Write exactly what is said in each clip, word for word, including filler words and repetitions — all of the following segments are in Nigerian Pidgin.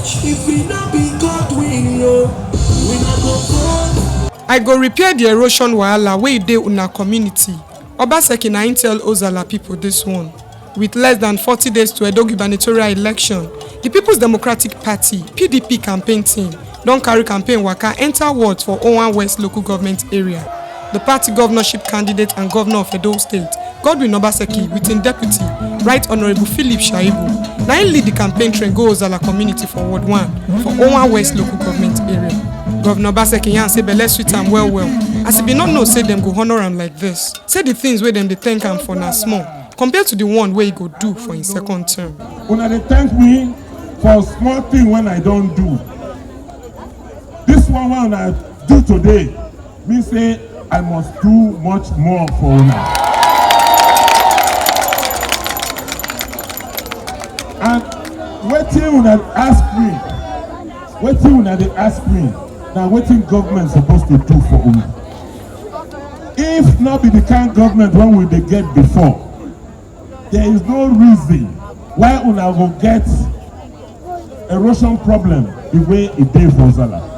If we no be God win, yo, we no go vote. I go repair the erosion wahala wey dey una community. Obaseki na im tell Ozala people this one. With less than forty days to Edo gubernatorial election, the People's Democratic Party, P D P, campaign team don carry campaign waka enter ward for Owan West local government area. The party governorship candidate and governor of Edo State, Godwin Obaseki, with im deputy, Right Honourable Philip Shaibu, na im lead the campaign train go Ozala community for Ward one for Owan West local government area. Governor Obaseki yarn say belle sweet am well well, as e bin no know say dem go honour am like this. Say the things wey dem dey thank am for na small compared to the one wey e go do for im second term. Una dey thank me for small thing wey I don do. This one wey una do today mean say I must do much more for una. And wetin una ask me, wetin una dey ask me, na wetin government suppose to do for una. If no be the kind government wey we dey get before, there is no reason why una go get erosion problem the way e dey for Ozala.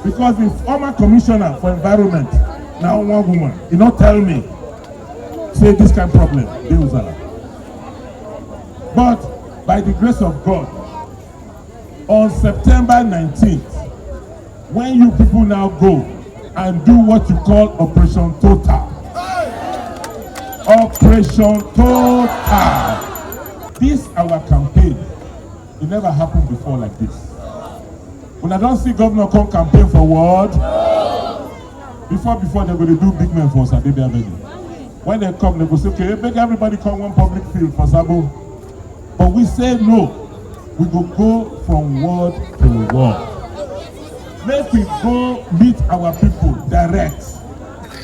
Because the former commissioner for environment na one woman, e no tell me say this kind problem dey Ozala. But by the grace of God, on September nineteenth, when you people now go and do what you call Operation Total, Operation Total, this our campaign, e never happen before like this. Una don see governor come campaign for ward? Before, before, dem go dey do big men for Osadebe Avenue. When dem come, dem go say, "Okay, make everybody come one public field for Sabo." But we say no. We go go from ward to ward. Make we go meet our people direct.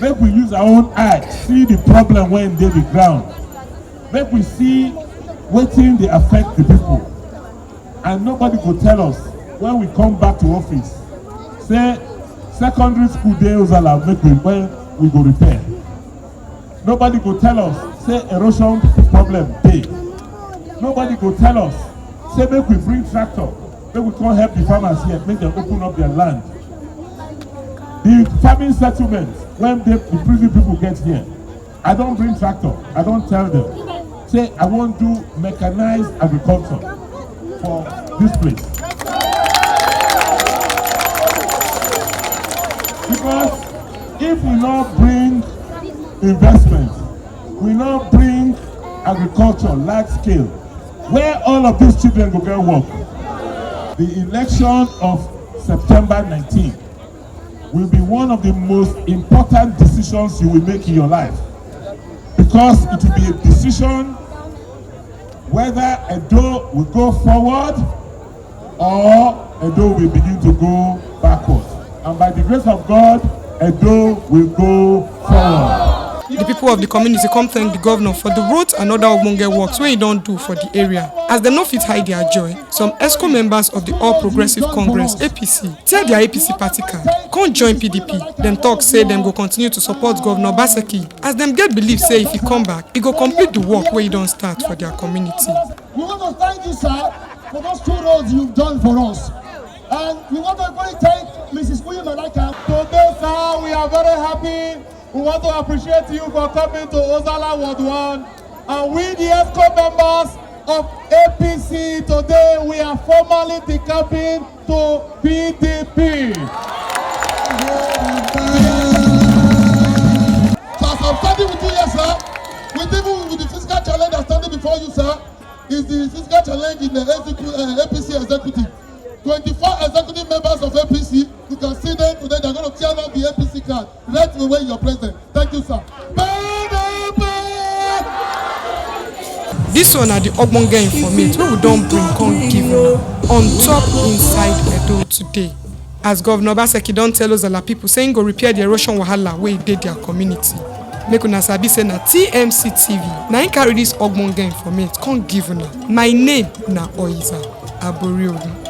Make we use our own eye see the problem wey dey the ground. Make we see wetin dey affect the people. And nobody go tell us when we come back to office say secondary school dey Ozala, make we, when we go repair. Nobody go tell us say erosion problem dey. Nobody go tell us say make we bring tractor, make we come help the farmers here, make dem open up their land. The farming settlement wey dey, the prison people get here, I don bring tractor, I don tell them say I wan do mechanized agriculture for this place. Because if we no bring investment, we no bring agriculture large scale, where all of these children go get work? The election of September nineteen will be one of the most important decisions you will make in your life, because it will be a decision whether Edo will go forward or Edo will begin to go backwards. And by the grace of God, Edo will go forward. The people of the community come thank the governor for the roads and other ogbonge works wey e don do for the area. As dem no fit hide their joy, some ESCO members of the All Progressive Congress, A P C, tear their A P C party card, come join P D P. Dem talk say dem go continue to support Governor Obaseki, as dem get belief say if he come back, he go complete the work wey he don start for their community. We want to thank you, sir, for those two roads you've done for us. And we want to equally thank Missus Queen Malaka. Today, sir, we are very happy. We want to appreciate you for coming to Ozala Ward one. And we, the ESCO members of A P C, today we are formally decamping to P D P. So as I'm standing with you here, sir, with even with the physical challenge that's standing before you, sir, is the physical challenge in the execu-, uh, A P C executive. Twenty-four executive members of A P C, you can see them today, they're gonna tear down the A P C card right away in your presence. Thank you, sir. This one na the ogbonge informate wey we don bring come give una on top Inside Edo Today. As Governor Obaseki don tell Ozala people say im go repair the erosion wahala wey dey their community. Make una sabi say na T M C T V na im carry this ogbonge informate come give una. My name na Oiza Aboriolu.